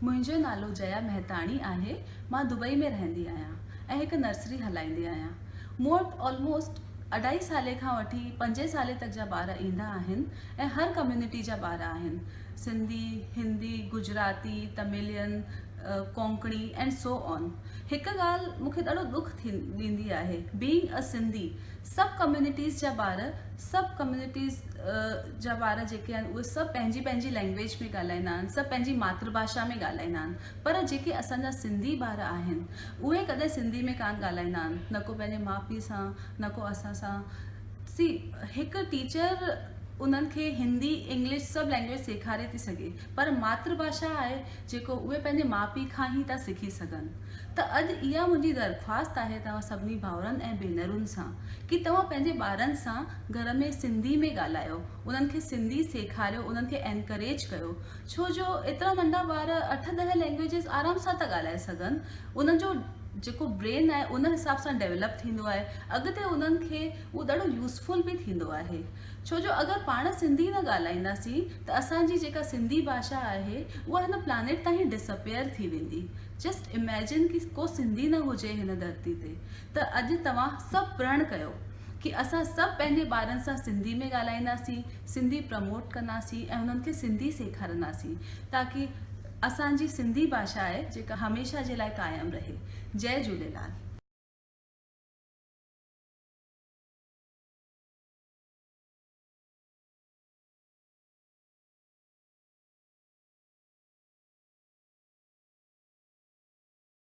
منهنجو نالو جيا مهتاڻي آهي مان دبئي ۾ رهندي آهيان ۽ هڪ نرسري هلائيندي آهيان مون وٽ آلموسٽ اڍائي سالي کان وٺي پنجين سالي تڪ جا ٻار ايندا آهن ۽ هر ڪميونٽي جا ٻار آهن Sindhi, Hindi, Gujarati, Tamilian, Konkani and so on هڪ ڳالهه مون کي ڏاڍو ڏک ڏيندي آهي بينگ ا سنڌي سڀ ڪميونٽيز جا ٻار سڀ ڪميونٽيز جا ٻار جيڪي آهن اهي سڀ پنهنجي پنهنجي لينگويج ۾ ڳالهائيندا آهن سڀ پنهنجي ماتر ڀاشا ۾ ڳالهائيندا آهن پر جيڪي اسان جا سنڌي ٻار آهن اهي ڪڏهن سنڌي ۾ ڪانه ڳالهائيندا آهن نه ڪو پنهنجي ماء پيء سان نه ڪو اسان سان سي هڪ ٽيچر انهن کي هندي انگلش سڀ لينگويج سيکاري ٿي سگهي پر ماتر ڀاشا آهي جيڪو اهي پنهنجي ماء پيء کان ئي ٿا سکي سگهن ته اڄ اها منهنجي درخواست آهي توهان سڀني ڀائرن ۽ ڀينرن سان ڪي توهان پنهنجي ٻارن سان گهر ۾ سنڌي ۾ ڳالهايو انهن کي سنڌي سيکاريو انهن کي انڪريج ڪيو ڇو جو ايترا ننڍا ٻار اٺ ڏهه لينگويجز آرام سان ٿا ڳالهائي سگهن انهن جو جيڪو برين آهي ان حساب سان ڊيولپ ٿيندو آهي اڳتي انهن کي اهو ڏاڍو يوزفل به ٿيندو آهي ڇو جو اگر پاڻ سنڌي نه ڳالهائينداسين ته اسان جي جيڪا سنڌي ڀاشا آهي اها هن پلانيٽ تان ئي ڊسپيئر ٿي ويندي جسٽ اميجن ڪي ڪو سنڌي نه هجي هن ڌرتي تي ته اڄ توهان سڀ پرڻ ڪيو ڪي اسان سڀ پنهنجي ٻارن سان سنڌي ۾ ڳالهائينداسين سنڌي پرموٽ ڪنداسين ۽ انهن کي سنڌي سيکارنداسين تاڪي اسان جي سنڌي ڀاشا آهي جيڪا هميشه جي لاء قائم رهي جئي جهوليلال.